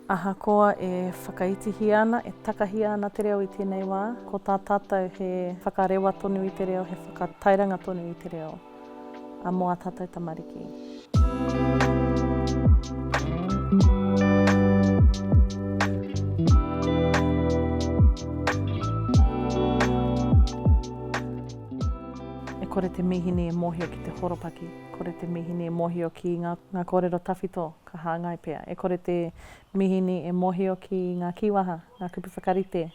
Ahakoa e whakaitihia ana, e takahia ana te reo i tēnei wā, ko tā tātou he whakarewa tonu i te reo, he whakatairanga tonu i te reo mō ā tātou tamariki. E kore te mīhini e mōhio ki te horopaki, kore te mīhini e mōhio ki ngā, ngā kōrero tawhito ka hāngai pea. E kore te mīhini e mōhio ki ngā kīwaha, ngā kupu whakarite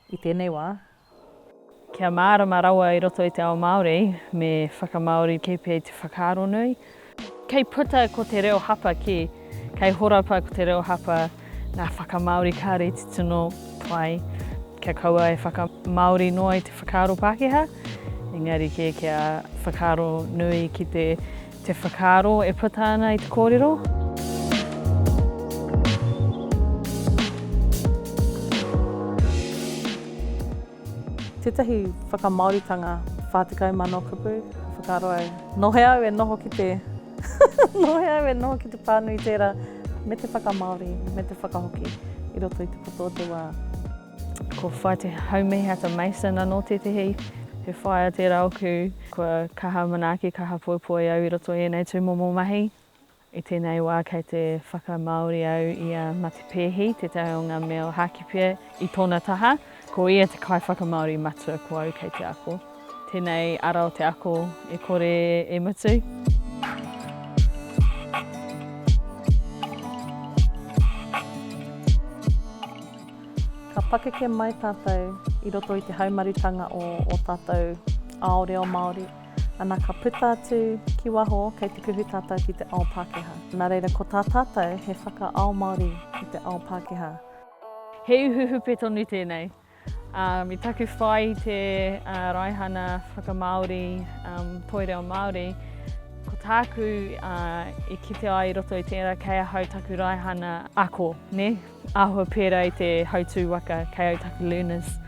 i tēnei wā. Kia mārama rawa i roto i te ao Māori, me whakamāori kē pea i te whakaaro nui. Kei puta ko te reo hapa kē, kei horapa ko te reo hapa, ngā whakamāori kāre i te tino pai, kia kaua e whakamāori noa i te whakaaro Pākehā, engari kē kia whakaaro nui ki te Te whakaaro e puta ana i te kōrero. Tētahi whakamāoritanga 40,000 kupu, whakaaro au, nō hea au e noho ki te nō hea au e noho ki te pānui tērā me te whakamāori, me te whakahoki i roto i te poto o te wā. Ko Whai Te Haumihata Mason anō tētehi, he whaea tērā ōku, kua kaha manaaki, kaha poipoi au i roto i ēnei tūmomo mahi. I tēnei wā kei te whakamāori au i a Mate Pēhi, tētahi o ngā mea o Hakipia i tōna taha. Ko ia te kaiwhakamāori matua ko au kei te ako. Tēnei ara o te ako e kore e mutu. Ka pakeke mai tātou i roto i te haumarutanga o ō tātou ao reo Māori, ana ka puta atu ki waho kei te kuhu tātou ki te ao Pākehā. Nā reira ko tā tātou he whaka-ao Māori i te ao Pākehā. He uhuhupe tonu tēnei. I taku whai i te raihana whakamāori toi reo Māori, ko tāku i kite ai i roto i tērā kei ahau taku raihana ako, nē? Āhua pērā i te hautū waka, kei au taku learners.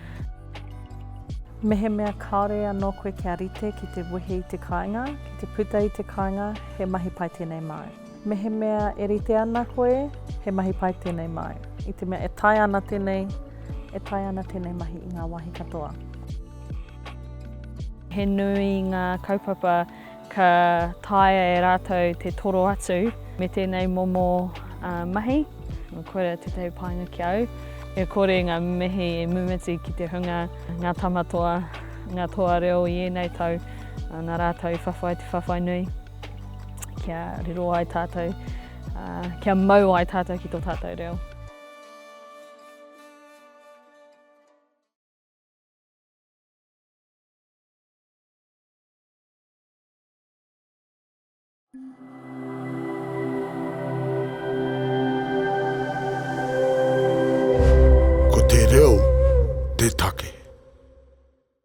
Mehemea kāore anō koe kia rite ki te wehe i te kāinga, ki te puta i te kāinga, he mahi pai tēnei māu. Mehemea e rite ana koe, he mahi pai tēnei māu. I te mea e taea ana tēnei, e taea ana tēnei mahi i ngā wāhi katoa. He nui ngā kaupapa Ka taea e rātou te toro atu me tēnei momo mahi. Koira tētahi painga ki au. E kore ngā mihi e mimiti ki te hunga, ngā tama toa, ngā toa reo i ēnei tau, nā rātou i whawhai te whawhai nui kia riro ai tātou, kia mau ai tātou ki tō tātou reo.